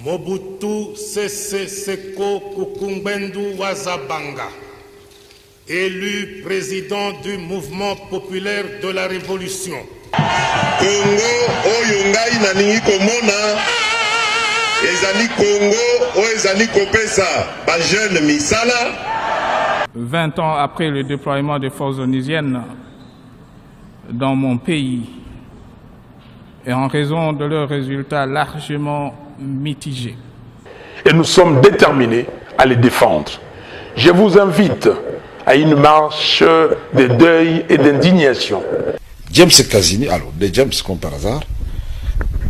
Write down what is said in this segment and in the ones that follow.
Mobutu Sese Seko Kuku Ngbendu wa Za Banga, élu président du Mouvement populaire de la révolution. Congo oyo ngai nalingi komona ezali Congo oyo ezali kopesa ba jeunes misala. 20 ans après le déploiement des forces onusiennes dans mon pays et en raison de leurs résultats largement mitigés. Et nous sommes déterminés à les défendre. Je vous invite à une marche de deuil et d'indignation. James Kazini, alors des James comme par hasard,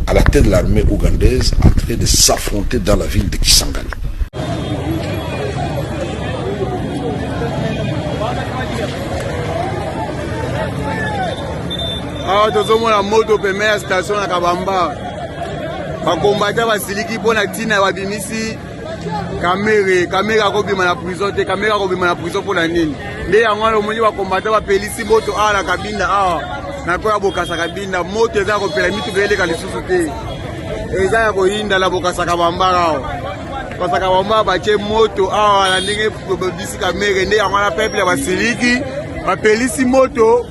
à la tête de l'armée ougandaise, en train de s'affronter dans la ville de Kisangani. Awa tozomona moto pembeni ya station na Kabamba, bakombata basiliki mpo na ntina babimisi Kamere. Kamere akobima na prison te. Kamere akobima na prison mpo na nini? Nde yango wana omoni bakombata bapelisi moto awa na Kabinda, awa na koya Bokasa Kabinda, moto eza ya kopela, mituka eleka lisusu te, eza ya koyinda na Bokasa Kabambara awa. Bokasa Kabambara batie moto awa na ndenge babisi Kamere, nde yango wana peuple basiliki bapelisi moto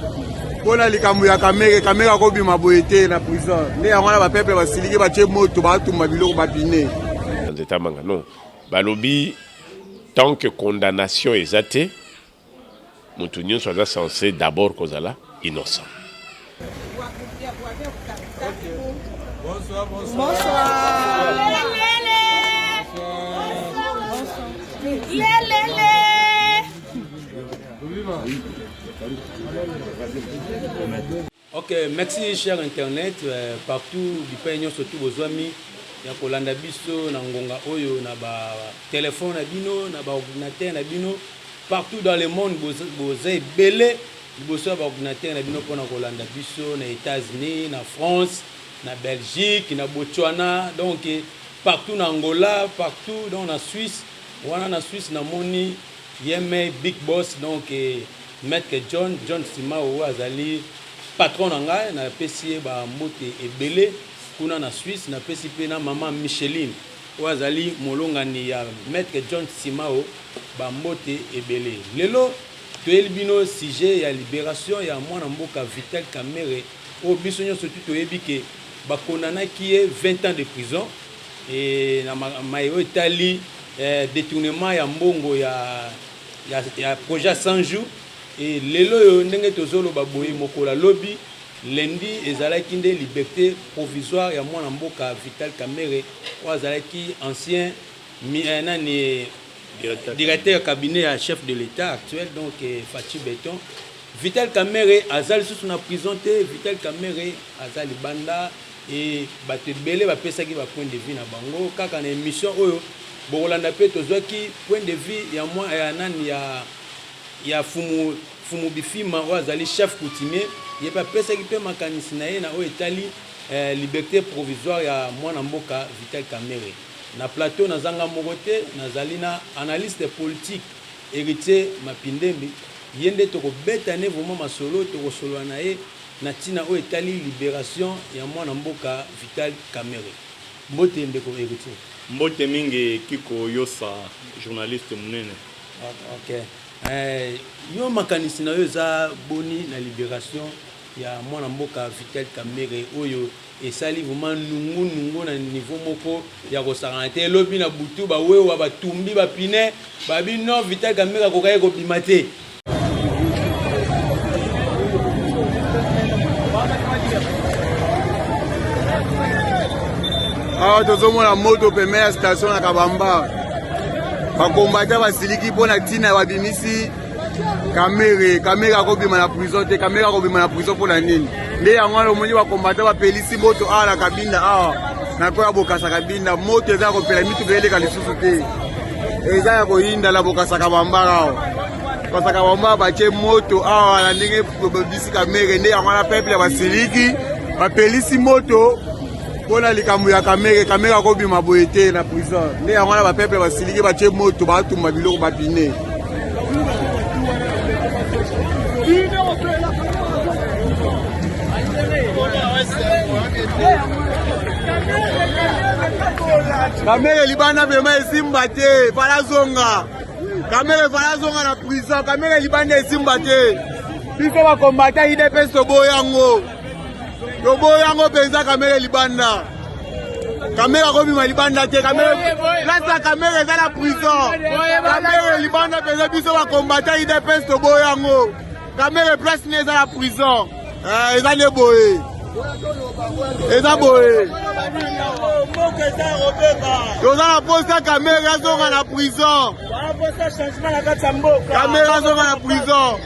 mpo na likambo ya Kamere. Kamere akobima boye te na prison, nde yango wana bapeuple basiliki batie moto, batumba biloko bapine. Nzeta manga non, balobi tant que condamnation eza te, mutu nyonso aza censé d'abord kozala innocent. Bonsoir, bonsoir. Ok, merci cher internet euh, partout bipai nyonso tu bozwami ya kolanda biso na ngonga oyo na ba telefone na bino na ba ordinateur na bino partout dans le monde boza ebele liboso ya ba ordinateur na bino mpona kolanda biso na États-Unis, na France, na Belgique, na Botswana, donc partout na Angola, partout donc na Suisse. Wana na Suisse namoni Yemei Big Boss donc Maitre John, John Simao oyo azali patron na ngai, napesi ye ba mbote ebele kuna na Suisse. Napesi mpe na mama Micheline oyo azali molongani ya Maitre John Simao ba mbote ebele. Lelo toyeli bino sujet ya liberation ya mwana mboka Vital Kamerhe oyo biso nyonso tu toyebi ke ba condamnaki ye 20 ans de prison et na maye oyo etali detournement ya mbongo ya ya, ya projet ya 100 jours. Et lelo oyo ndenge tozoloba boye, mokolo ya lobi lundi ezalaki nde liberté provisoire ya mwana mboka Vital Kamerhe oyo azalaki ancien mi, nani directeur ya cabinet ya chef de l'État actuel, donc Fatshi Beton. Vital Kamerhe aza lisusu na prison te, Vital Kamerhe aza libanda et bato ebele bapesaki ba point de vue na bango kaka na émission oyo bokolanda mpe tozwaki point de vue ya mwa ya nani ya ya fumu fumu bifima oyo azali chef coutumier, ye mpe apesaki mpe makanisi na ye na oyo etali liberté provisoire ya mwana mboka Vital Kamerhe. Na plateau nazanga moko te, nazali na analyste politique Heritier Mapindembi, ye nde tokobeta ne vraiment masolo, tokosolola na ye na ntina oyo etali liberation ya mwana mboka Vital Kamerhe. Mbote ndeko Heritier. Mbote mingi Kiko Yosa, journaliste munene. Ok. Yo makanisi na yo eza boni na liberation ya mwana mboka Vital Kamerhe oyo esali vraiment nungu nungu na niveau moko ya kosakana te? Elobi na butu bawewa batumbi bapine babi non, Vital Kamerhe akokaki kobima te. Awa tozomona moto pembeni ya station na Kabamba, bakombata basiliki mpo na ntina babimisi Kamere. Kamere akobima na prison te. Kamere akobima na prison mpo na nini? Nde yango wana omoni bakombata bapelisi moto awa na Kabinda, awa na koya Bokasa Kabinda, moto eza ya kopela, mituka eleka lisusu te, eza ya koyinda na Bokasa Kabambara awa. Bokasa Kabambara batie moto awa na ndenge babisi Kamere, nde yango wana peuple basiliki bapelisi moto mpo na likambo ya Kamere. Kamere akobima boye te na prison, nde yango wana bapeuple basiliki batie moto, batumba biloko bapine. Kamere libanda vraiment esimba te, fala zonga. Kamere fala zonga na prison, Kamere libanda esimba te. Biso ba combattant UDPS toboyi yango. Toboyi yango mpenza Kamere libanda. Kamere akobima libanda te. Kamere place ya Kamere eza na prison. Kamere libanda mpenza biso ba combattant UDPS toboyi yango. Kamere place ne eza na prison. Eh, eza nde boye. Eza boye. Toza na posa Kamere azonga na prison. Kamere azonga na prison.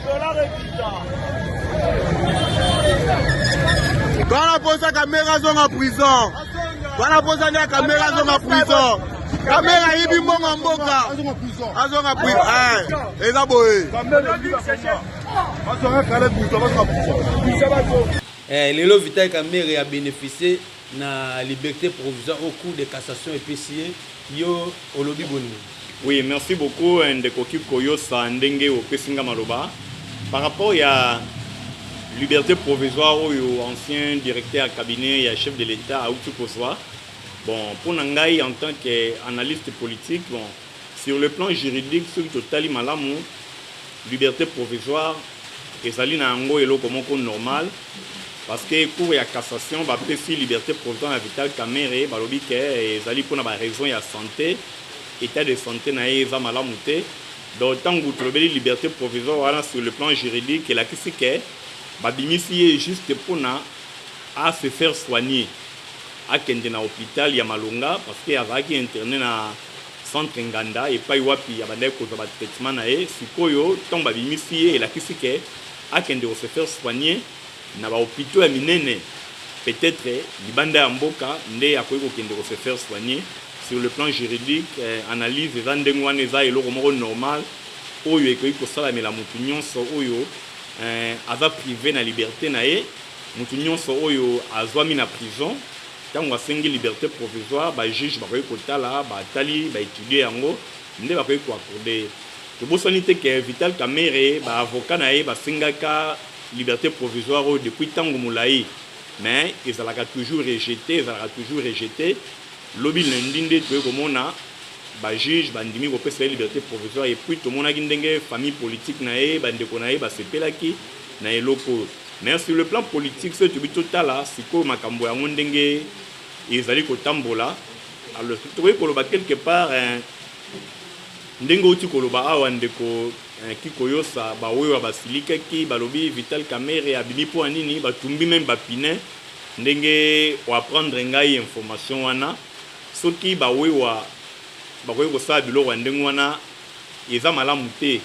Toza na posa Kamere azonga prison. Toza na posa nde Kamere azonga prison. Kamere ayibi mbongo ya mboka. Azonga prison. Eh, eza boye. Eh, lelo Vital Kamerhe a bénéficié na liberté provisoire au cours de cassation epesi ye yo olobi boni? Oui, merci beaucoup ndeko Kikoyosa ndenge opesi nga maloba par rapport ya liberté provisoire oyo ancien directeur ya cabinet ya chef de l'État auti kozwa. Bon, mpo na ngai en tant que analyste politique, bon, sur le plan juridique soki totali malamu Liberte provisoire ezali na yango eloko moko normal parce que cour ya cassation bapesi liberte provisoire na Vital Kamerhe, balobi ke ezali mpona ba raison ya sante, etat de sante na ye eza malamu te. Donc ntango tolobeli liberte provisoire wana sur le plan juridique elakisi ke babimisi ye juste mpona a se faire soigner, akende na hopital ya malonga parce que azalaki interne na Centre Nganda epayi wapi abandaki kozwa ba traitement na ye, sikoyo tango babimisi ye elakisi ke akende ko se faire soigner na ba hopitaux ya minene peut etre libanda ya mboka nde akoki kokende ko se faire soigner. Sur le plan juridique analyse eza ndenge wana, eza eloko moko normal oyo ekoki kosalamela mutu nionso oyo aza prive na liberte na ye, mutu nionso oyo azwami na prison. Tango asengi liberte provisoire, ba juges bakoki kotala, batali, ba etudier yango nde bakoki ko accorder ye. Tobosani te que Vital Kamerhe, ba avocats na ye basengaka liberte provisoire oyo depuis tango molayi mais ezalaka toujours rejeter, ezalaka toujours rejeter. Lobi lundi nde toye komona ba juges bandimi kopesa ye liberte provisoire et puis tomonaki ndenge famille politique na ye, ba ndeko na ye basepelaki na eloko oyo. Mais sur le plan politique soki tobi totala sikoyo makambo yango ndenge ezali kotambola, alors tokoki koloba quelque part ndenge outi koloba awa ndeko Kikoyosa, ba wewa basilikaki, balobi Vital Kamerhe abimi mpo ya nini, batumbi meme ba pneus ndenge o apprendre ngai information wana. Soki ba wewa bakoki kosala biloko ya ndenge wana eza malamu te,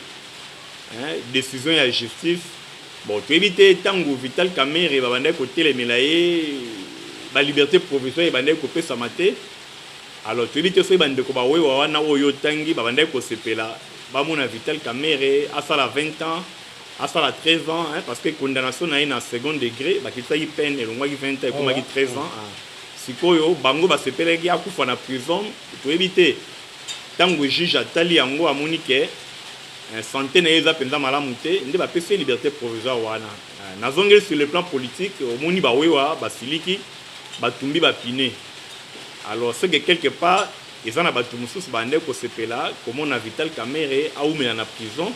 decision ya justice. Bon toyebi te tango Vital Kamerhe babandaki kotelemela ye ba liberte provisoire ebandaki kopesama te, alors toyebi te soki ba ndeko ba wewa wana oyo yo otangi babandaki kosepela bamona Vital Kamerhe asala 20 ans, asala 13 ans hein, parce que condamnation na ye na second degre bakitisaki peine elongwaki 20 ans ekomaki 13 ans. Sikoyo bango basepelaki akufa na prison, toyebi te tango juge atali yango amoni ke Sante na ye eza penza malamu te nde bapesi ye liberte provisoire wana. Nazongeli sur le plan politique, omoni ba wewa basiliki, batumbi ba pneus. Alors ce que quelque part eza na batu mosusu babandaki kosepela komona Vital Kamerhe awumela na prison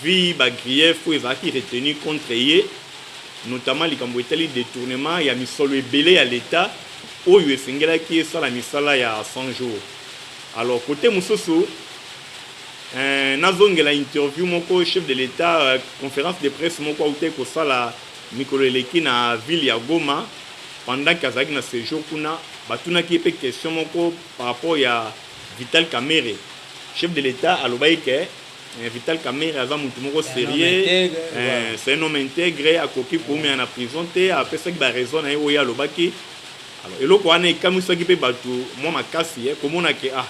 vu ba griefs oyo ezalaki retenu contre ye, notamment likambo etali detournement ya misolo ebele ya l'Etat oyo esengelaki esala misala ya 100 jours. Alors cote mosusu, Eh, nazongela interview moko chef de l'Etat, conference de presse moko awutaki kosala mikolo eleki na ville ya Goma pendant que azalaki na sejour kuna, batunaki ye pe question moko par rapport ya Vital Kamerhe. Chef de l'Etat alobaki que Vital Kamerhe aza mutu moko serieux, c'est un homme intègre, akoki koumela na prison te, apesaki ba raisons na ye oyo ye alobaki. Alors eloko wana ekamwisaki pe batu mwa makasi, komona que ah,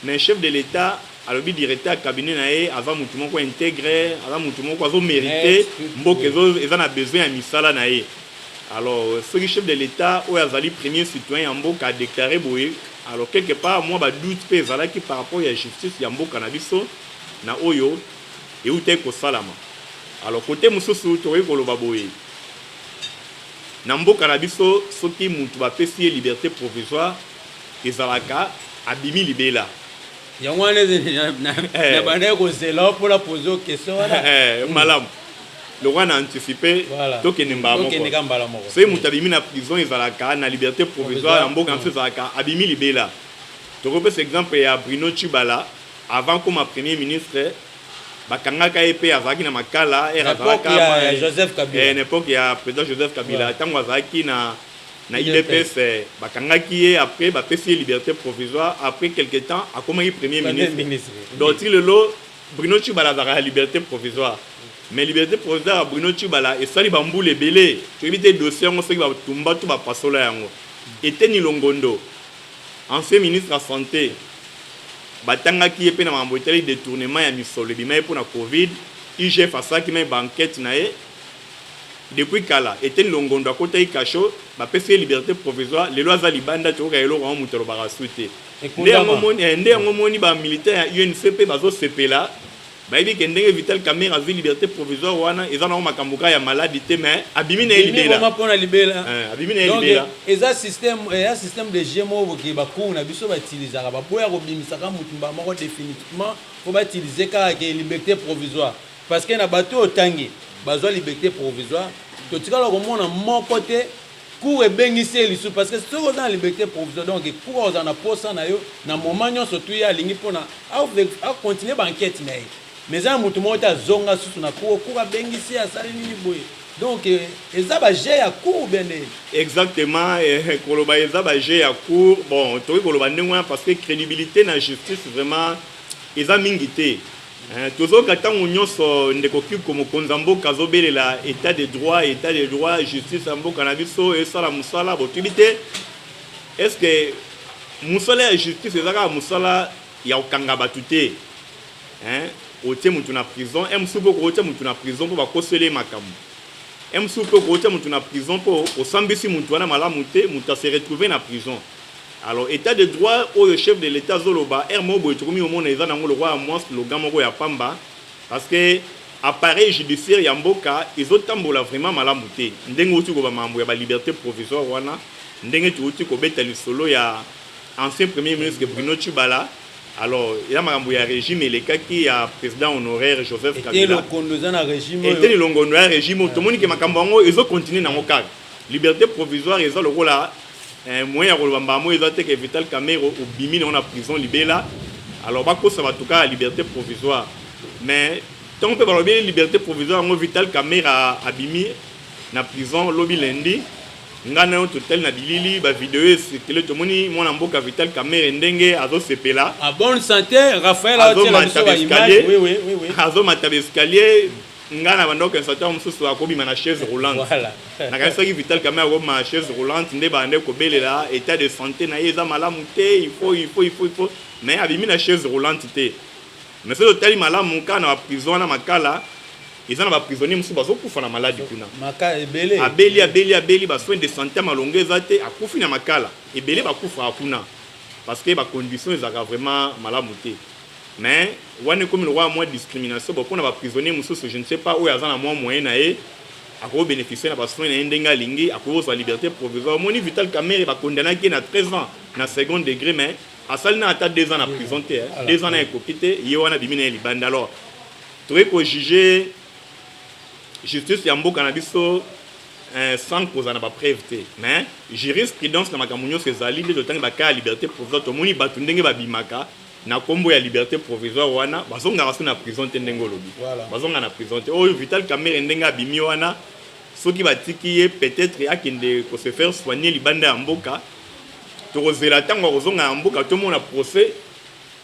Mais chef de l'etat alobi directeur ya cabinet na ye aza mutu moko integre, aza mutu moko azo merite mboka ezo eza na besoin ya misala na ye. Alors soki chef de l'etat oyo azali premier citoyen ya mboka a declare boye, alors quelque part mua ba doute pe ezalaki par rapport ya justice ya mboka na biso na oyo ewutaki kosalama. Alors cote mosusu tokoki koloba boye, na mboka na biso soki mutu bapesi ye liberte provisoire ezalaka. abimi libela. Yango wana nabandaki kozela mpo na pose yo question wana. Malamu lokola na anticipe, tokende mbala moko. Soki moto abimi na prison, ezalaka na liberté provisoire. Na mboka na biso ezalaka abimi libela. Tokopesa exemple ya Bruno Tshibala. Avant koma premier ministre, bakangaka ye mpe azalaki na Makala. Na époque ya président Joseph Kabila, ntango azalaki na UDPS, bakangaki ye. Après bapesi ye liberté provisoire. Après quelque temps akomaki premier ministre. Donc ti lelo Bruno Tshibala azalaka ya liberté provisoire. Mais liberté provisoire ya Bruno Tshibala esali bambula ebele, toyebi te dossier yango soki batumba to bapasola yango. Eteni Longondo, ancien ministre ya Santé, batangaki ye mpe na makambo etali détournement ya misolo ebima ye mpona Covid. IGF asalaki mai baenquête na ye depuis kala. Eteni Longondo akotaki cachot, bapesi ye liberté provisoire. Lelo aza libanda, tokoka eloko yango moto alobaka su te. Nde yango moni bamilitaire ya UNC mpe bazosepela. Bayebi ke ndenge Vital Kamerhe azwi liberté provisoire wana, eza nango makambo kaka ya maladi te, mais abimi na ye libela. Mpona libela. Abimi na ye libela. Eza système de jeu moko boke bacour na biso bautilisaka. Baboya kobimisaka mutu mbala moko définitivement, mpo bautilize kaka ke liberté provisoire, parce que na bato oyo otangi bazwa liberté provisoire, totikala komona moko te cour ebengisi ye lisusu. Parce que soki oza na liberté provisoire, donc cour ozala na posa na yo na moment nyonso tu ye alingi mpona acontinue baenquête na ye. Mais eza na motu moko te azonga susu na cour, cour abengisi ye, asali nini boye. Donc eza bajeu ya cour bien nde? Exactement, koloba eza bajeu ya cour, bon, tokoki koloba ndenge wana, parce que crédibilité na justice vraiment eza mingi te. Tozoyoka ntango nyonso ndeko Kiko, mokonzi ya mboka, azobelela état de droit, état de droit, justice ya mboka na biso esala mosala. Botubi te, est ce que mosala ya justice eza kaka mosala ya kokanga bato te? Otie motu na prison, e mosusu mpe okotia motu na prison mpo bakoseli ye makambo, e mosusu mpe okotia motu na prison mpo osambisi motu wana malamu te, moto ase retrouve na prison. Alors état de droit oyo chef de l'État azoloba, heure moko boye tokomi komona eza nango lokola mwa slogan moko ya pamba, parce que appareil judiciaire ya mboka ezotambola vraiment malamu te. Ndenge outi koba makambo ya baliberté provisoire wana, ndenge touti kobeta lisolo ya ancien premier ministre Bruno Tshibala, alors eza makambo ya régime elekaki ya président honoraire Joseph Kabila. Eteni Longondo ya régime oyo, tomoni ke makambo yango ezocontinue nango kaka. Liberté provisoire eza lokola moyen ya koloba mbala moko eza te ke Vital Kamerhe obimi nango na prison libela. Alors bakosa bato kaka liberté provisoire. Mais ntango mpe balobi liberté provisoire yango, Vital Kamerhe abimi na prison lobi lundi. Ngai na yo totali na bilili, bavideo esekele, tomoni mwana mboka Vital Kamerhe ndenge azosepela. En bonne santé, Raphaël. Azomata baescalier, azomata baescalier. Ngai na banda okanisa ntango mosusu akobima na chaise roulante. Nakanisaki Vital Kamerhe akobima na chaise roulante, nde bande kobelela état de santé na ye eza malamu te, il faut, il faut, il faut, il faut. Mais abimi na chaise roulante te. Mais soki totali malamu, kaka na baprison wana Makala, eza na baprisonnier mosusu bazokufa na maladi kuna. Abeli, abeli, abeli, basoin de santé ya malongo eza te, akufi na Makala. Ebele bakufaka kuna parce que bacondition ezalaka vraiment malamu te. Mais wana ekomi lokola mwa discrimination. Bon, mpona baprisonnier mosusu, je ne sais pas, oyo aza na mwa moyen na ye, akobénéficie na basoin na ye ndenge alingi, akoki kozwa liberté provisoire. Omoni Vital Kamerhe, bakondamnaki ye na 13 ans na second degré, mais asali na ata 2 ans na prison te. 2 ans na ekoki te, ye wana abimi na ye libanda. Alors tokoki kojuge justice ya mboka na biso sans kozala na bapreuve te. Mais jurisprudence na makambo nyonso ezali nde totangi bacas ya liberté provisoire, tomoni bato ndenge babimaka na nkombo ya liberté provisoire wana, bazongaka so na prison te. Ndenge olobi, bazonga na prison te. Oyo Vital Kamerhe, ndenge abimi wana, soki batiki ye, peut-être akende kose faire soigner libanda ya mboka. Tokozela ntango akozonga ya mboka, tomona procès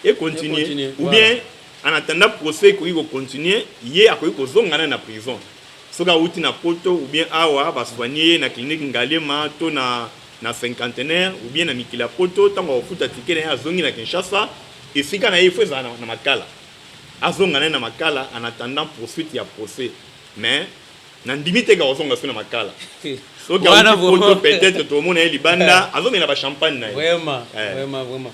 econtinue, ou bien en attendant procès ekoki kocontinue, ye akoki kozonga na prison soki awuti na Poto, ou bien awa basoigne ye na clinique Ngaliema to na Cinquantenaire, ou bien na mikili ya Poto. Ntango akofuta ticket na ye, azongi na Kinshasa, esika na ye ifo ezala na Makala, azonga na ye na Makala en attendant poursuite ya procès. Mais nandimi te ka kozonga so na Makala. Soki awuti Poto, peut-être tomona ye libanda azomela bachampagne na ye. Vraiment, vraiment, vraiment.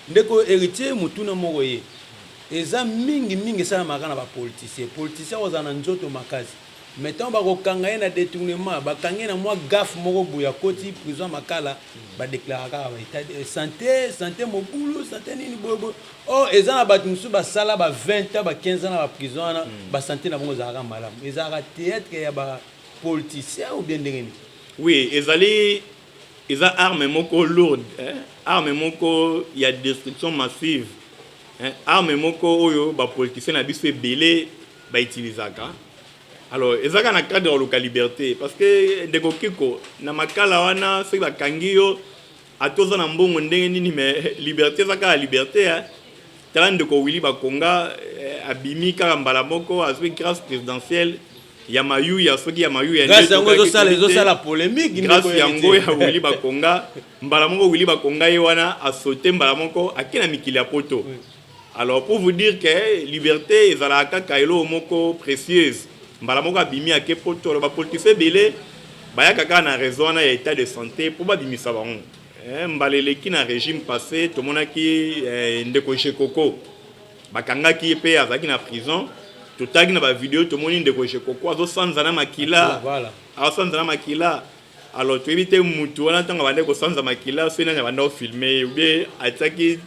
Ndeko Héritier, motuna moko ye eza mingimingi esalamaka na bapoliticien. Politicien kozala na nzoto makasi. Mais ntango bakokanga ye na détournement, bakangi ye na mwa gaffe moko boye, akoti prison ya Makala, badéclaraka kaka ba état santé, santé mobulu, santé nini boye boye. Or eza na bato mosusu basala ba 20 ans, ba 15 ans na baprison wana, basanté na bango ezalaka malamu. Ezalaka théâtre ya bapoliticien ou bien ndenge nini? Oui, ezali, eza arme moko lourde, hein? Arme moko ya destruction massive, hein? Arme moko oyo bapoliticien na biso ebele bautilisaka. Alors eza kaka na cadre ya koluka liberté, parce que ndeko Kiko, na Makala wana, soki bakangi yo, ata oza na mbongo ndenge nini, mais liberté eza kaka liberté, hein? Tala ndeko Willy Bakonga, abimi kaka mbala moko, azwi grâce présidentielle ya mayuya, soki ya mayuya. Grâce yango ezosala polémique. Grâce yango ya Willy Bakonga, mbala moko Willy Bakonga ye wana asote mbala moko, ake na mikili ya poto. Alors pour vous dire que liberté ezalaka kaka eloko moko précieuse, mbala moko abimi, ake poto. Alors bapoliticien ebele bayaka kaka na raison wana ya état de santé mpo babimisa bango. Mbala eleki na régime passé, tomonaki ndeko Jekoko, bakangaki ye mpe azalaki na prison. Totalaki na bavideo, tomoni ndeko Jekoko azosanza na makila, azosanza na makila. Alors toyebi te mutu wana, ntango abandaki kosanza makila, soki nani abanda kofilmer ye, ou atiaki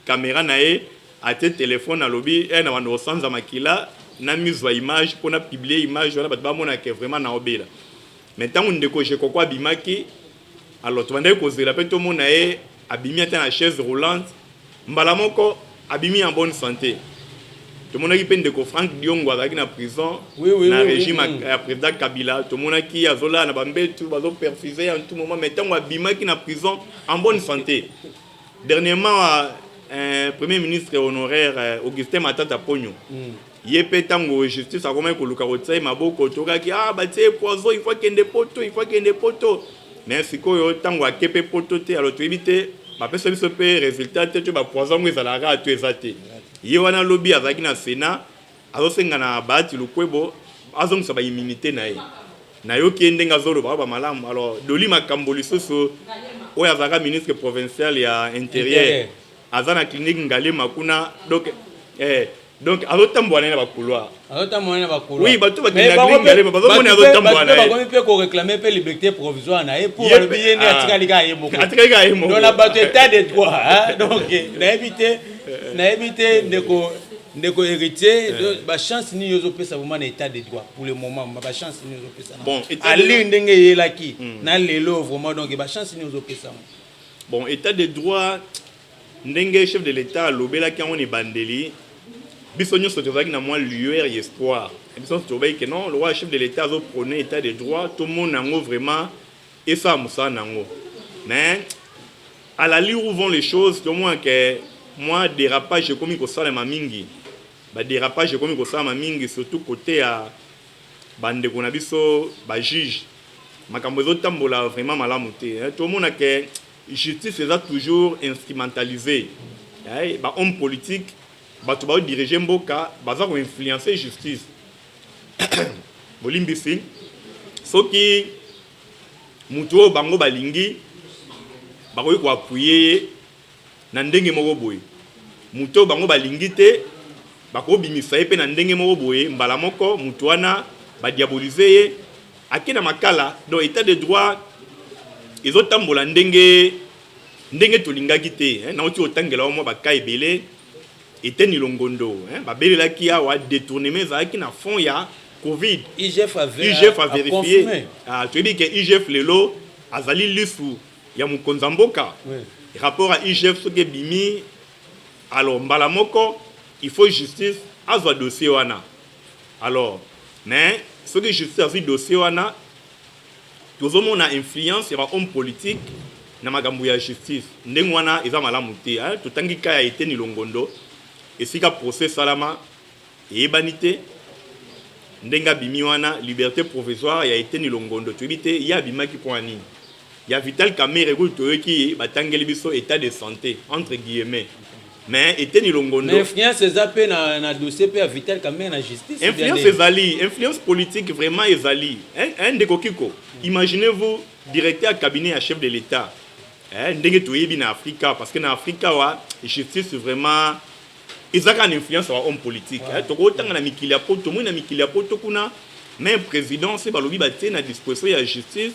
caméra na ye, atie telefone, alobi na banda kosanza makila, na mizwa image mpona publier image wana, bato bamonake vraiment na obela. Mais ntango ndeko Jekoko abimaki, alors tobandaki kozela mpe tomona ye abimi ata na chaise roulante, mbala moko abimi en bonne santé. Tomonaki mpe ndeko Frank Diongo azalaki na prison na régime ya président Kabila, tomonaki azolala na bambetu, bazoperfuser en tout moment, mais ntango abimaki na prison en bonne santé. Dernièrement, premier ministre honoraire Augustin Matata Ponyo, ye mpe ntango justice akomaki koluka kotia ye maboko, tokaki ah, batie ye poison, il faut akende poto, il faut akende poto. Mais sikoyo ntango ake mpe poto te, alors toyebi te, bapesa biso mpe résultat te to bapoison yango ezalaka to eza te. Ye wana alobi azalaki na Sénat, azosenga na Bahati Lukwebo azongisa baimmunité na ye. Nayoki ye ndenge azoloba bamalamu. Alors Doli Makambo lisusu, oyo azalaka ministre provincial ya intérieur, aza na clinique Ngaliema kuna. Donc azotambola na ye na bacouloir. Azotambola na bacouloir. Oui, bato bakende na clinique Ngaliema, bazomona azotambola na ye. Bakomi mpe koréclamer mpe liberté provisoire na ye, mpo balobi ye nde atikali kaka ye moko. Atikali kaka ye moko. Donc na bato état de droit, donc nayebi te ndeko Héritier, bachance nini ozopesa vraiment na état de droit pour le moment? Bachance nini ozopesa Bon, alire ndenge eyelaki na lelo vraiment? Donc bachance nini ozopesa? Bon, état de droit, ndenge chef de l'État alobelaki yango na ebandeli, biso nyonso tozalaki na mwa lueur ya espoir. Biso nyonso tolobaki ke non, le roi, chef de l'État azoprôner état de droit, tomona yango vraiment esala mosala na yango. Mais à l'allure où vont les choses, tomona ke mwa dérapage ekomi kosalema mingi, badérapage ekomi kosalema mingi, surtout côté ya bandeko na biso bajuge. Makambo ezotambola vraiment malamu te. Tomona ke justice eza toujours instrumentalisée. Bahomme politique, bato baodirige mboka, baza koinfluencer justice. Bolimbisi, soki motu oyo bango balingi, bakoki koappuyer ye na ndenge moko boye, motu oyo bango balingi te, bakobimisa ye mpe na ndenge moko boye, mbala moko motu wana badiaboliser ye, ake na Makala. Donc état de droit ezotambola ndenge tolingaki te. Nauti kotangela wa mwa baka ebele. Eteni Longondo, babelelaki awa détournement ezalaki na fond ya Covid. IGF. IGF avérifier. Ah, toyebi ke IGF lelo azali lisu ya mokonzi ya mboka. Rapport ya IGF soki ebimi, alors mbala moko il faut justice azwa dossier wana. Alors mais soki justice azwi dossier wana, tozomona influence ya bahomme politique na makambo ya justice. Ndenge wana eza malamu te. Totangi ka ya Eteni Longondo, esika procès esalama eyebani te. Ndenge abimi wana, liberté provisoire ya Eteni Longondo, toyebi te ye abimaki mpo ya nini. Ya Vital Kamerhe kutu toyoki batangeli biso état de santé entre guillemets, mais Eteni Longondo... Mais influence eza mpe na dossier mpe ya Vital Kamerhe na justice. Influence ezali, influence politique vraiment ezali, hein, ndeko Kiko. Imaginez-vous, directeur ya cabinet ya chef de l'État, hein, ndenge toyebi na Afrika, parce que na Afrika wa justice vraiment eza kaka na influence ya bahomme politique. Tokotanga na mikili ya poto, tomoni na mikili ya poto kuna. Meme president soki balobi batie na disposition ya justice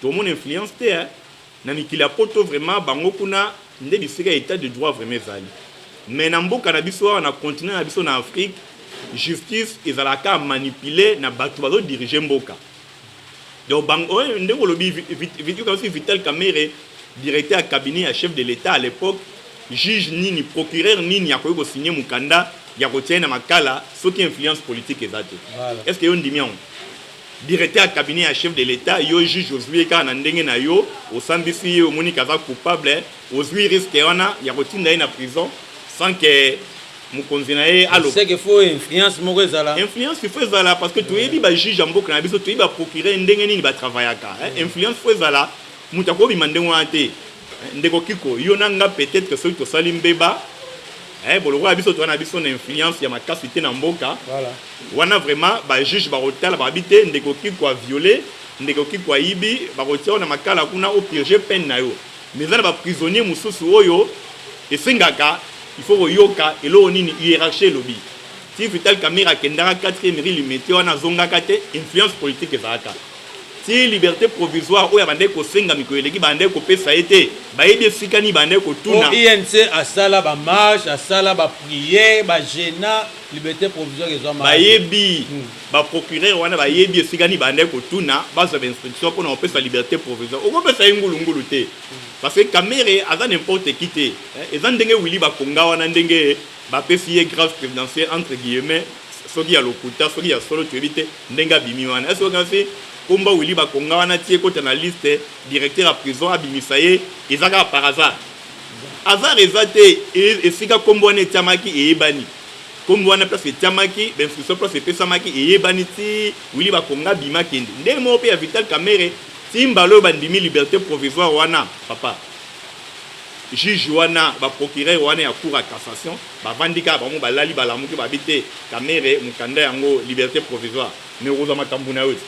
tomona influence te hein. Na mikili ya poto vraiment bango kuna nde bisika etat de droit vraiment ezali. Mais na mboka na biso awa na continent na biso na Afrique justice ezalaka kaka manipuler na batu bazo diriger mboka. Donc bango ndenge olobi Vital Kamerhe directeur ya cabinet ya chef de l'etat à l'epoque juge nini procureur nini akoki ko signer mukanda ya kotia ye na makala soki influence politique eza te? Est ce que yo ondimi yango? Directeur ya cabinet ya chef de l'etat yo juge ozui ye kaka na ndenge na yo osambisi ye omoni ke aza coupable ozui risque wana ya kotinda ye na prison sans que mokonzi na ye aloba. C'est que faut influence moko ezala. Influence il faut ezala parce que toyebi ba juge ya mboka na biso toyebi ba procureur ndenge nini ba travaillaka influence faut ezala moto akobima ndenge wana te. Ndeko Kiko yo na nga peut-etre soki tosali mbeba eh bo lokola biso toza na biso na influence ya makasi te na mboka wana vraiment ba juge bakotala balobi te ndeko Kiko a viole ndeko Kiko ayibi bakotia yo na makala kuna o purger peine na yo mais eza na ba prisonniers mosusu oyo esengaka il faut koyoka eloko nini hierarchie elobi ti Vital Kamerhe akendaka 4e rue Limete wana azongaka te influence politique ezalaka Ti liberte provisoire oyo abandaki kosenga mikolo eleki babandaki kopesa ye te, bayebi esika nini babandaki kotuna. Po UNC asala ba marche, asala ba prière, ba jeuna, liberte provisoire ezwamaka te. Bayebi, ba procureurs wana bayebi esika nini babandaki kotuna, bazwa ba instructions pona kopesa liberte provisoire. Okopesa ye ngulu ngulu te. Parce que Kamerhe aza n'importe qui te. Eza ndenge Willy Bakonga wana ndenge bapesi ye grace presidentielle entre guillemets, soki ya lokuta, soki ya solo toyebi te. Ndenge abimi wana est ce que okanisi kombo ya Willy Bakonga wana ti ekota na liste directeur ya prison abimisa ye eza kaka par hasard? Hasard eza te esika kombo wana etiamaki eyebani kombo wana place etiamaki ba instruction place epesamaki eyebani ti Willy Bakonga abima akende ndenge moko pe ya Vital Kamerhe ti mbala oyo bandimi liberte provisoire wana papa juge wana ba procureur wana ya cour ya cassation Bavandi kaka bango balali balamuki babi te Kamerhe mukanda yango liberte provisoire mais okozwa makambu na yo te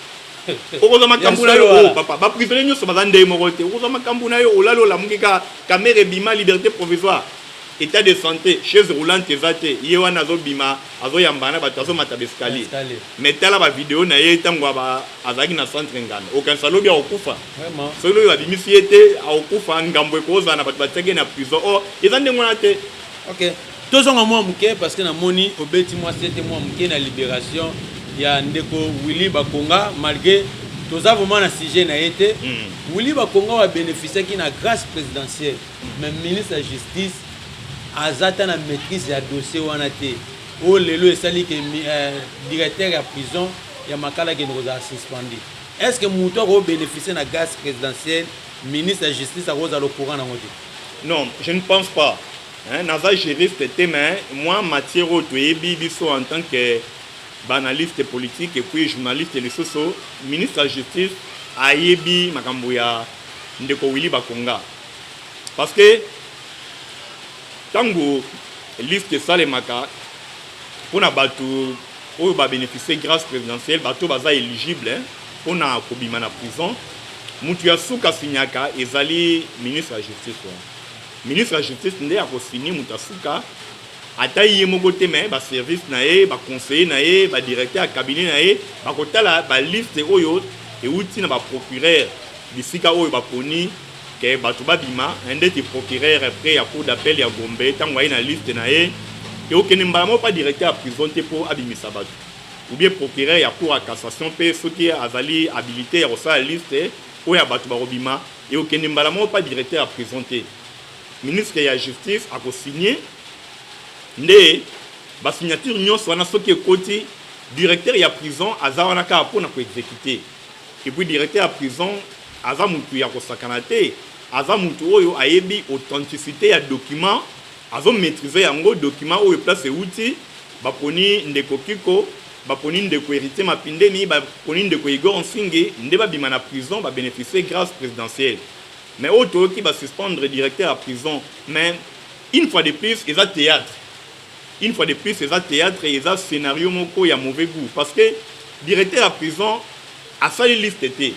okozwa makambu na yo oh papa ba prisonniers nyoso baza ndenge moko te okozwa makambu na yo olali olamuki kaka Kamerhe bima liberte provisoire etat de sante chaise roulante eza te ye wana azobima azoyambana na bato azomata ba escalier mais tala ba video na ye ntango azalaki na centre nganda okanisa lobi akokufa soki lobi babimisi ye te akokufa ngambo ekozala na bato batiaki ye na prison or eza ndenge wana te. Ok tozonga mwa moke parce que namoni obeti mwa sete mwa moke na liberation ya ndeko Willy Bakonga malgré toza vraiment na sujet na ye te. Willy Bakonga oyo abeneficiaki na grâce présidentielle mais ministre ya justice aza ata na maîtrise ya dossier wana te oyo lelo esali ke directeur ya prison ya Makala akende kozala suspendu. Est-ce que moto ako bénéficier na grâce présidentielle ministre ya justice akozala au courant nango te? Non, je ne pense pas. Hein, naza juriste te mais moi matière oyo toyebi biso en tant que ba analyste politique et puis journaliste lisusu ministre ya justice ayebi makambo ya ndeko Willy Bakonga parce que tango liste esalemaka mpona bato oyo ba beneficier grace presidentielle bato baza eligible mpona kobima na prison mutu ya suka asignaka ezali ministre ya justice wana ministre ya justice nde akosigne mutu ya suka ata ye moko te mais ba service na ye ba conseiller na ye ba directeur ya cabinet na ye bakotala ba liste oyo euti na ba procureur bisika oyo baponi ke bato babima ndeti procureur près ya cour d'appel ya Gombe ntango aye na liste na ye ekokende mbala moko pa directeur ya prison te mpo abimisa bato ou bien procureur ya cour ya cassation mpe soki azali habilite ya kosala liste oyo ya bato bakobima ekokende mbala moko pa directeur ya prison te ministre ya justice akosigne nde ba signature nyonso wana soki ekoti directeur ya prison aza wana kaka mpo na koexecute. Et puis directeur ya prison aza mutu ya kosakana te, aza mutu oyo ayebi authenticite ya document, azo maitriser yango, document oyo place ewuti, baponi ndeko Kiko, baponi ndeko Heritier Mapindemi, baponi ndeko Igor Nsingi nde babima na prison ba beneficier grace presidentielle. Mais oyo toyoki ba suspendre directeur ya prison mais une fois de plus eza theatre. Une fois de plus eza theatre eza scenario moko ya mauvais gout parce que directeur ya prison asali liste te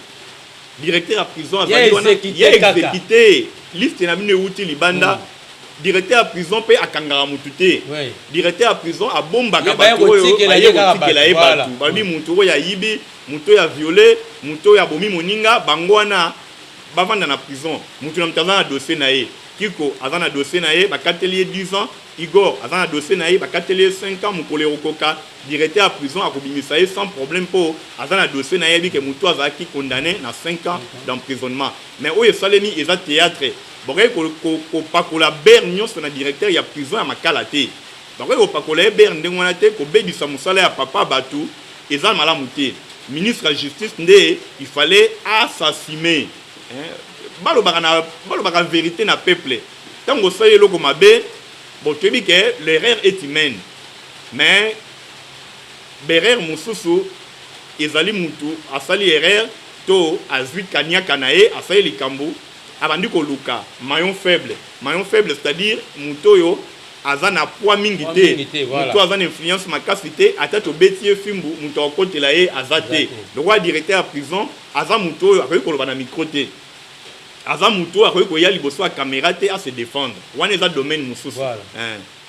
directeur ya prison azali wana ye exécuté liste na bino ewuti libanda. Directeur ya prison mpe akangaka mutu te. Directeur ya prison abombaka bato oyo baye kotikela ye bato. Balobi mutu oyo ayibi, mutu oyo a viole, mutu oyo abomi moninga, bango wana bavanda na prison. Mutu na mutu aza na dossier na ye. Kiko aza na dossier na ye, bakateli ye 10 ans. Igor aza na dossier na ye, bakateli ye 5 ans. Mokolo ekokoka, directeur ya prison akobimisa ye sans problème mpo aza na dossier na ye, ayebi ke mutu oyo azalaki condamne na 5 ans d'emprisonnement. Mais oyo esalemi eza theatre. Bakoki kopakola beurre nionso na directeur ya prison ya Makala te. Bakoki kopakola ye beurre ndenge wana te, kobebisa mosala ya papa batu eza malamu te. Ministre ya justice nde il fallait a s'assumer. Balobaka na balobaka verite na peuple. Tango osali eloko mabe, bon toyebi ke l'erreur est humaine mais b'erreur mosusu ezali mutu asali erreur to azui kaniaka na ye asali likambo abandi koluka maillon faible, maillon faible c'est à dire moto oyo aza na poids mingi te, moto oyo aza na influence makasi te, ata tobeti ye fimbu moto akokotela ye aza te. Lokola directeur ya prison aza moto oyo akoki koloba na micro te, aza moto oyo akoki koya liboso ya camera te a se defendre, wana eza domaine mosusu,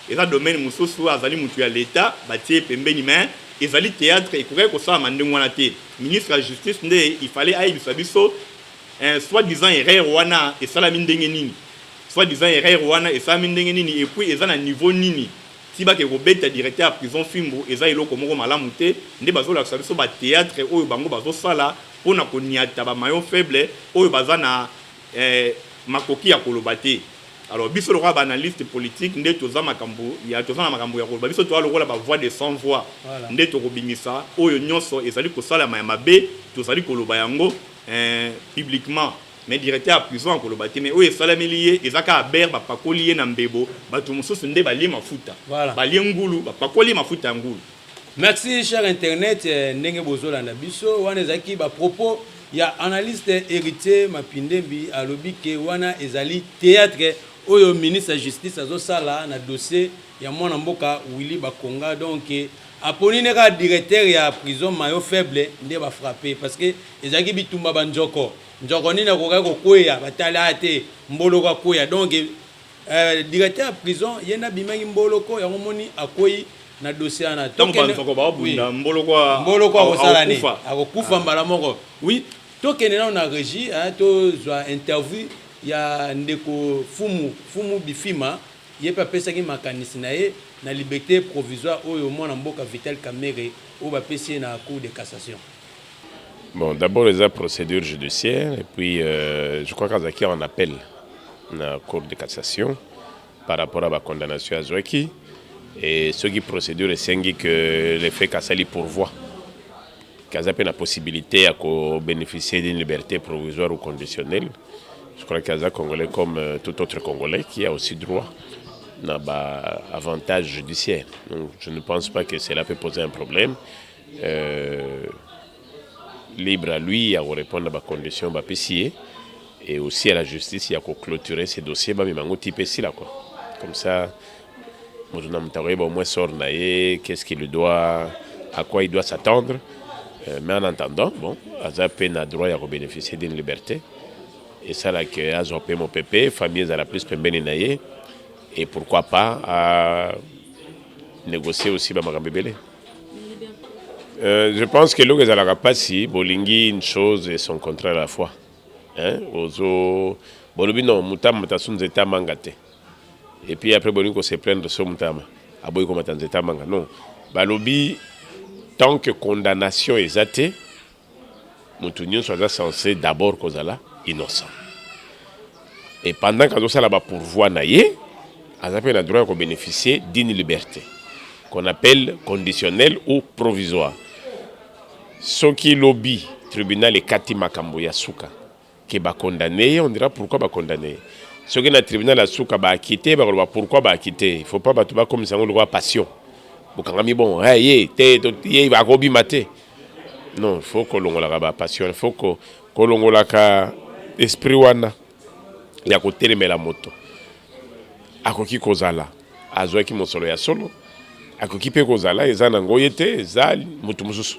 eza domaine mosusu, azali moto ya l'etat batie ye pembeni, mais ezali theatre ekokaki kosalama ndenge wana te. Ministre ya justice nde il fallait ayebisa biso Eh soit disant erreur wana esalami ndenge nini? Soit disant erreur wana esalami ndenge nini et puis eza na niveau nini? Ti bake kobeta directeur ya prison fimbu eza eloko moko malamu te, nde bazolakisa biso ba theatre oyo bango bazosala pona koniata ba maillon faible oyo baza na eh, makoki ya koloba te. Alors biso lokola ba analyste politique nde toza makambo ya toza na makambo ya koloba, biso toza lokola ba voix de sans voix nde tokobimisa oyo nyonso ezali kosalama ya mabe, tozali koloba yango. Eh publiquement mais directeur ya prison akoloba te mais oyo esalameli ye eza kaka beurre bapakoli ye na mbebo batu mosusu nde balie mafuta voilà. Balie ngulu bapakoli ye mafuta ya ngulu. Merci cher internet ndenge bozolanda biso wana ezalaki ba propos ya analyste Heritier Mapindembi alobi ke wana ezali theatre oyo ministre ya justice azosala na dossier ya mwana mboka Willy Bakonga donc Aponi nde kaka directeur ya prison maillot faible nde ba frapper parce que ezalaki bitumba ba nzoko nzoko nini akokaki kokweya batali ah te mboloko akweya donc euh, directeur ya prison ye nde abimaki mboloko yango omoni akweyi na dossier wana Ntango ba nzoko baobunda mboloko mboloko akosala nini akokufa mbala moko oui tokende nano na regie hein, tozwa interview ya ndeko fumu fumu bifima Ye pe apesaki makanisi na ye na liberte provisoire oyo mwana mboka Vital Kamerhe oyo bapesi ye na Cour de cassation. Bon, d'abord eza procédure judiciaire et puis euh, je crois qu'azalaki en appel na cour de cassation par rapport à ba condamnation azwaki et soki procédure esengi que le fait qu'asali pourvoi qu'aza pe na possibilité ya ko bénéficier d'une liberté provisoire ou conditionnelle. Je crois qu'aza congolais comme euh, tout autre congolais qui a aussi droit na ba avantage judiciaire. Donc je ne pense pas que cela peut poser un problème. Euh, libre à lui ya korépondre na bacondition bapesi ye et aussi à la justice ya koclôturer ces dossiers bamema yango ti mpe esila quoi. Comme ça moto na moto akoyeba au moins sort na ye, qu'est-ce qu'il doit, à quoi il doit s'attendre. Euh, mais en attendant, bon, aza mpe na droit ya kobénéficier d'une liberté esalaka azwa mpe mopepe, famille ezala plus pembeni na ye et pourquoi pas à négocier aussi bamakambo ebele. Euh, je pense que eloko ezalaka mpasi bolingi une chose et son contraire à la fois hein? Ozo bolobi non moto amata su nzete amanga te et puis après bolingi ko se plaindre so moto aboyi komata nzete amanga non balobi tant que condamnation eza te moto nyonso aza censé d'abord kozala innocent et pendant qu'azosala ba pourvoi na ye aza mpe na droit ya kobénéficier d'une liberté qu'on appelle conditionnelle ou provisoire. Soki lobi tribunal ekati makambo ya suka que ba condamne ye, on dira pourquoi ba condamne ye. Soki na tribunal ya suka ba acquitte ye, bakoloba pourquoi ba acquitte ye. Il faut pas bato bakomisa yango lokola passion. Bokangami bon, hey, ye te to ye akobima te. Non, il faut kolongolaka ba passion, il faut ko kolongolaka esprit wana ya kotelemela moto. Akoki kozala azwaki mosolo ya solo, akoki mpe kozala eza nango ye te, eza moto mosusu.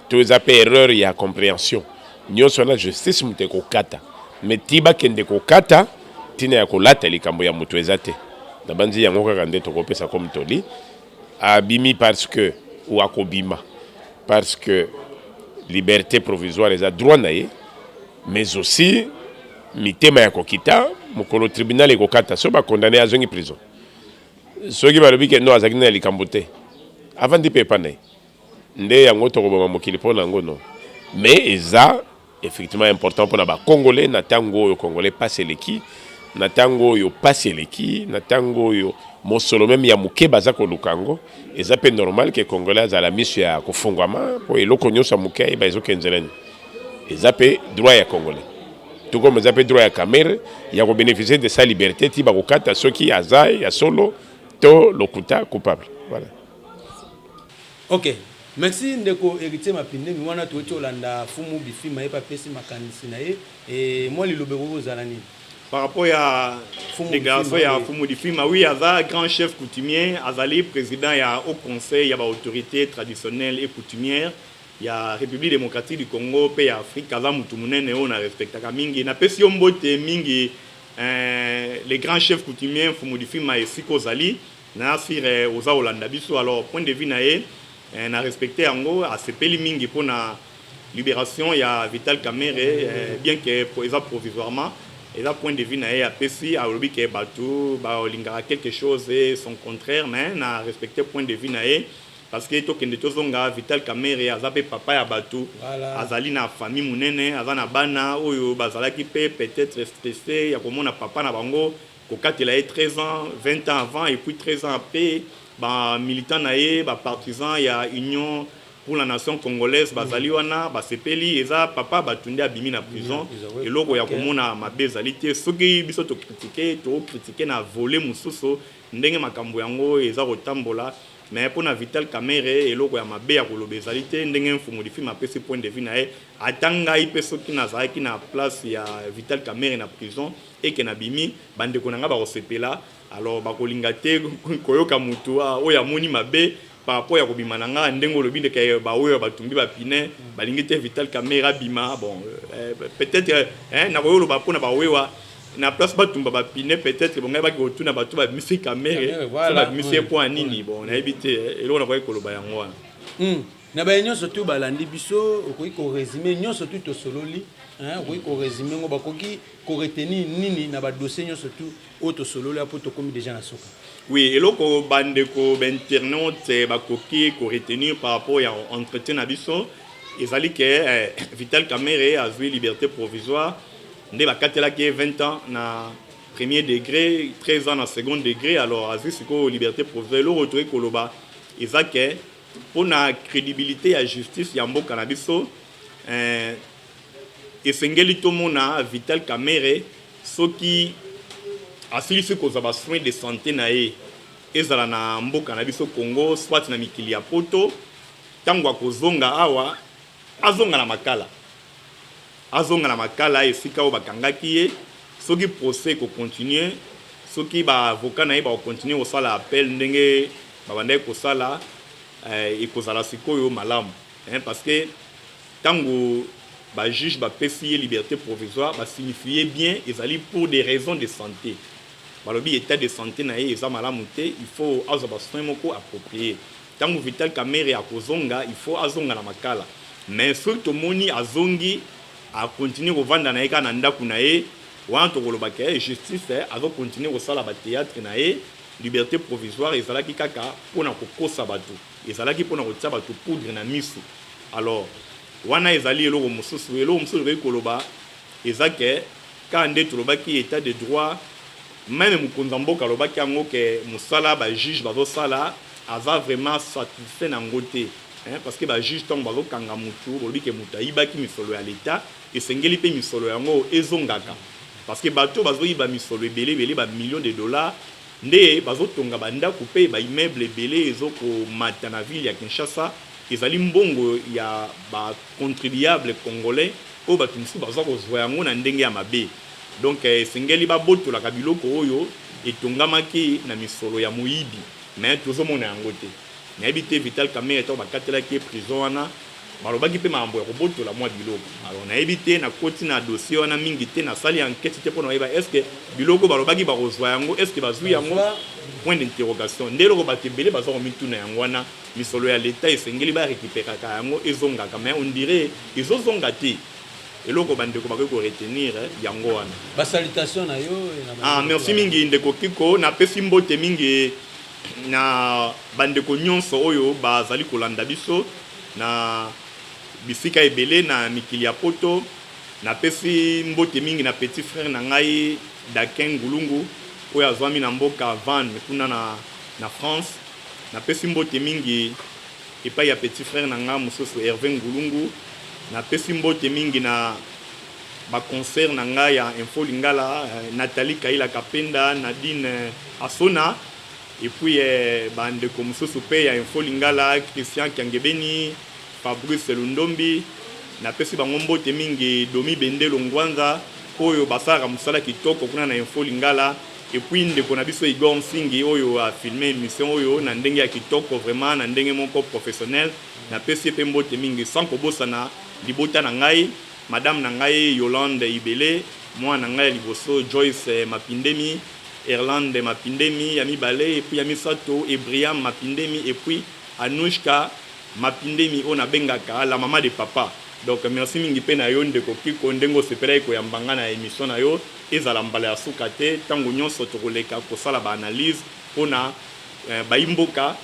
To eza pe erreur ya comprehension. Nionso wana justice moto ekokata. Mais ti bakende kokata, Ntina ya kolata likambo ya moto eza te. Nabanzi yango kaka nde tokopesa comme toli. Abimi parce que ou akobima parce que liberté provisoire eza droit na ye, mais aussi mitema ya kokita mokolo tribunal ekokata soki bacondamner, azongi prison. Soki balobi ke no, azalaki na likambo te, avandi mpe epa na ye, nde yango tokoboma mokili mpo na yango? Non, mais eza effectivement important mpona bacongolais na ntango oyo congolais pasi eleki, na ntango oyo pasi eleki, na ntango oyo mosolo même ya moke baza koluka yango. Eza mpe normal ke congolais azala miso ya kofungwama mpo eloko nyonso ya moke ayeba ezokenzela nini. Eza mpe droit ya congolais, tout comme eza mpe droit ya Kamerhe ya kobénéficier de sa liberté ti bakokata soki aza ya solo to lokuta coupable. Voilà. Ok, merci ndeko Héritier Mapindemi. Wana toyoti olanda Fumu Bifima, ye mpe apesi makanisi na ye. E mwa liloba ekoki kozala nini? Par rapport ya Fumu déclaration Bifima, ya oui. Fumu Difima, oui, aza grand chef coutumier, azali président ya Haut Conseil ya baautorité traditionnelle et coutumière ya République démocratique du Congo mpe ya Afrique. Aza mutu monene oyo na respectaka mingi. Napesi yo mbote mingi, les grands chefs coutumiers Fumu Difima, esika ozali na sire oza kolanda biso. Alors, point de vue na ye, na respecte yango. Asepeli mingi mpona libération ya Vital Kamerhe, bien que eza provisoirement. Eza point de vue na ye apesi. Alobi ke bato balingaka quelque chose et son contraire, mais na respecte point de vue na ye, parce que tokende tozonga, Vital Kamerhe aza mpe papa ya bato. Azali na famille monene, aza na bana oyo bazalaki mpe peut-être stressé ya komona papa na bango kokatela ye 13 ans, 20 ans avant et puis 13 ans après. Bamilitant na ye, bapartisan ya Union pour la nation congolaise bazali wana, basepeli. Eza papa bato nde abimi na prison. Eloko ya komona mabe ezali te. Soki biso tocritiquer, tocritiquer na volet mosusu, ndenge makambo yango eza kotambola. Mais mpona Vital Kamerhe, eloko ya mabe ya koloba ezali te. Ndenge Mfumu Difima apesi point de vue na ye, ata ngai mpe soki nazalaki na place ya Vital Kamerhe na prison eke nabimi, bandeko na ngai bakosepela. Alors bakolinga te koyoka motu oyo amoni mabe par rapport ya kobima na ngai. Ndenge olobi ndeke baoyo batumbi bapine balingi te Vital Kamerhe abima, bon, peut-être nakoki oloba mpona bawewa na place batumba bapine, peut-être bongai baki kotuna bato babimisi Kamerhe so babimisi ye mpo ya nini. Bon, nayebi te, eloko nakoki koloba yango wana. Na baye nyonso tu balandi biso, okoki korésumer nyonso tu tosololi, okoki korésumer ngo, bakoki koretenir nini na badossier nyonso tu oyo tosololi mpo tokomi déjà na suka? Oui, eloko bandeko bainternaute bakoki koretenir par rapport ya entretien na biso ezali ke Vital Kamerhe azwi liberté provisoire. Nde bakatelaki ye 20 ans na premier degré, 13 ans na second degré. Alors azwi sikoyo liberté provisoire. Eloko tokoki koloba eza ke mpona crédibilité ya justice ya mboka na biso, esengeli tomona Vital Kamerhe soki asilisi kozwa basoin de santé na ye, ezala na mboka na biso Congo, soit na mikili ya Poto. Ntango akozonga awa, azonga na Makala, azonga na Makala esika oyo bakangaki ye. Soki procès ekocontinuer, soki baavocat na ye bakocontinuer kosala appel ndenge babandaki kosala, ekozala sikoyo malamu, hein, parce que ntango bajuge bapesi ye liberté provisoire, basignifie bien ezali pour des raisons de santé. Balobi état de santé na ye eza malamu te, il faut azwa basoin moko approprié. Ntango Vital Kamerhe akozonga, il faut azonga na Makala. Mais soki tomoni azongi, acontinuer kovanda na ye kaka na ndako na ye wana, tokoloba ke justice azocontinuer kosala bathéâtre na ye. Liberté provisoire ezalaki kaka mpona kokosa bato, ezalaki mpona kotia bato poudre na miso. Alors wana ezali eloko mosusu. Eloko mosusu tokoki koloba eza ke kaka nde tolobaki, état de droit, même mokonzi ya mboka alobaki yango ke mosala bajuge bazosala, aza vraiment satisfait na yango te, hein, parce que bajuge ntango bazokanga motu, bolobi ke moto ayibaki misolo ya l'État, esengeli mpe misolo yango ezongaka, parce que bato bazoyiba misolo ebele ebele, bamillion de dollars, nde bazotonga bandako mpe baimmeuble ebele ezokomata na ville ya Kinshasa. Ezali mbongo ya bacontribuable congolais oyo bato mosusu baza kozwa yango na ndenge ya mabe. Donc esengeli babotolaka biloko oyo etongamaki na misolo ya moyibi, mais tozomona yango te. Nayebi te Vital Kamerhe, ntango bakatelaki ye prison wana, Balobaki mpe makambo ya kobotola mwa biloko. Alors nayebi te, nakoti na dossier wana mingi te, nasali enquete te mpo na koyeba est ce que biloko balobaki bakozwa yango, est ce que bazwi yango? Point d'interrogation. Nde eloko bato ebele baza komituna yango wana. Misolo ya l'Etat esengeli ba recuperaka yango ezongaka mais on dirait ezozonga te. Eloko ba ndeko bakoki ko retenir yango wana. Ba salutations na yo na ba Ah merci mingi ndeko Kiko, napesi mbote mingi na ba ndeko nionso oyo bazali kolanda biso na bisika ebele na mikili ya poto. Napesi mbote mingi na petit frère na ngai Daquin Ngulungu oyo azwami na mboka Vannes kuna na France. Napesi mbote mingi epai ya petit frère na nga mosusu Herve Ngulungu. Napesi mbote mingi na ba consoeurs na nga ya Info Lingala, Nathalie Kaila Kapenda, Nadine Asona et puis ba ndeko mosusu pe ya Info Lingala, Christian Kiangebeni, Fabrice Lundombi. Napesi bango mbote mingi, Domi Bendelo Ngwanza oyo basalaka mosala kitoko kuna na Info Lingala. Et puis ndeko na biso Igor Nsingi oyo a filme emission oyo na ndenge ya kitoko vraiment na ndenge moko professionnel, napesi ye pe mbote mingi sans kobosana libota na ngai, madame na ngai Yolande Ibele, mwana na ngai ya liboso Joyce Mapindemi, Erlande Mapindemi ya mibale et puis ya misato Ebriam Mapindemi et puis Anouchka Mapindemi oyo nabengaka la maman de papa. Donc merci mingi pe na yo ndeko Kiko ndenge osepelaki koyamba ngai na emission na yo. Ezala mbala ya suka te, tango nionso tokoleka kosala ba analyses pona bayi mboka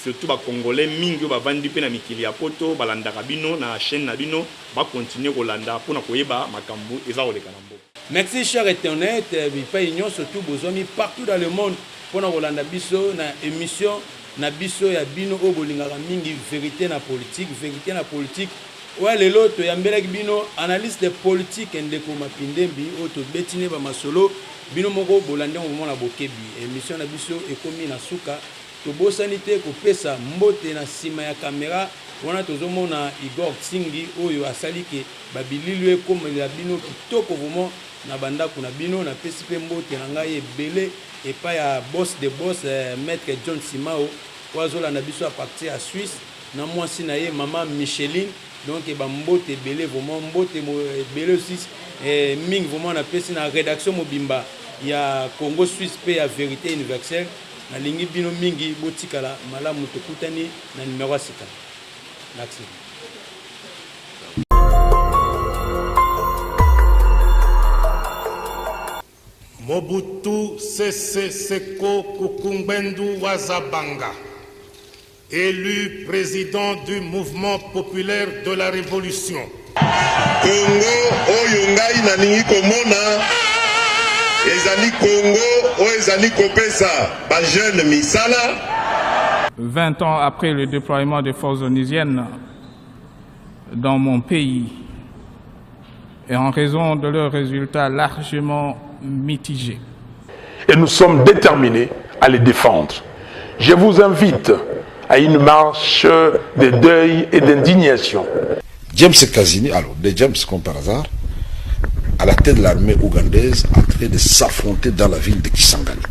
surtout ba congolais mingi oyo bavandi pe na mikili ya poto balandaka bino na chaine na bino ba continuer kolanda pona koyeba makambu eza koleka na mboka. Merci cher internet bipayi nionso tout bozwami partout dans le monde pona kolanda biso na emission na biso ya bino oyo bolingaka mingi verite na politique verite na politique Oyo ya lelo toyambelaki bino analyste politique ndeko Mapindembi oyo tobeti ne ba masolo bino moko bolandi yango vraiment na bokebi. Emission na biso ekomi na suka tobosani te kopesa mbote na sima ya camera wana tozomona Igor Tsingi oyo asali ke ba bilili ekomelela bino kitoko vraiment na ba ndaku na bino. Napesi pe mbote na ngai ebele epai ya boss de boss maitre John Simao oyo azolanda biso à partir ya Suisse. na mwasi na ye maman Micheline donc ba mbote ebele vraiment mbote ebele aussi eh, mingi vraiment napesi na redaction mobimba ya Congo Suisse pe ya Verite Universelle nalingi bino mingi botikala malamu tokutani na numero ya sika merci. Mobutu Sese Seko Kuku Ngbendu wa Za Banga, élu président du Mouvement populaire de la Révolution. Congo oyo ngai nalingi komona ezali Congo oyo ezali kopesa ba jeunes misala. 20 ans après le déploiement des forces onusiennes dans mon pays et en raison de leurs résultats largement mitigés. Et nous sommes déterminés à les défendre. Je vous invite à une marche de deuil et d'indignation. James Kazini, alors de James comme par hasard, à la tête de l'armée ougandaise, en train de s'affronter dans la ville de Kisangani.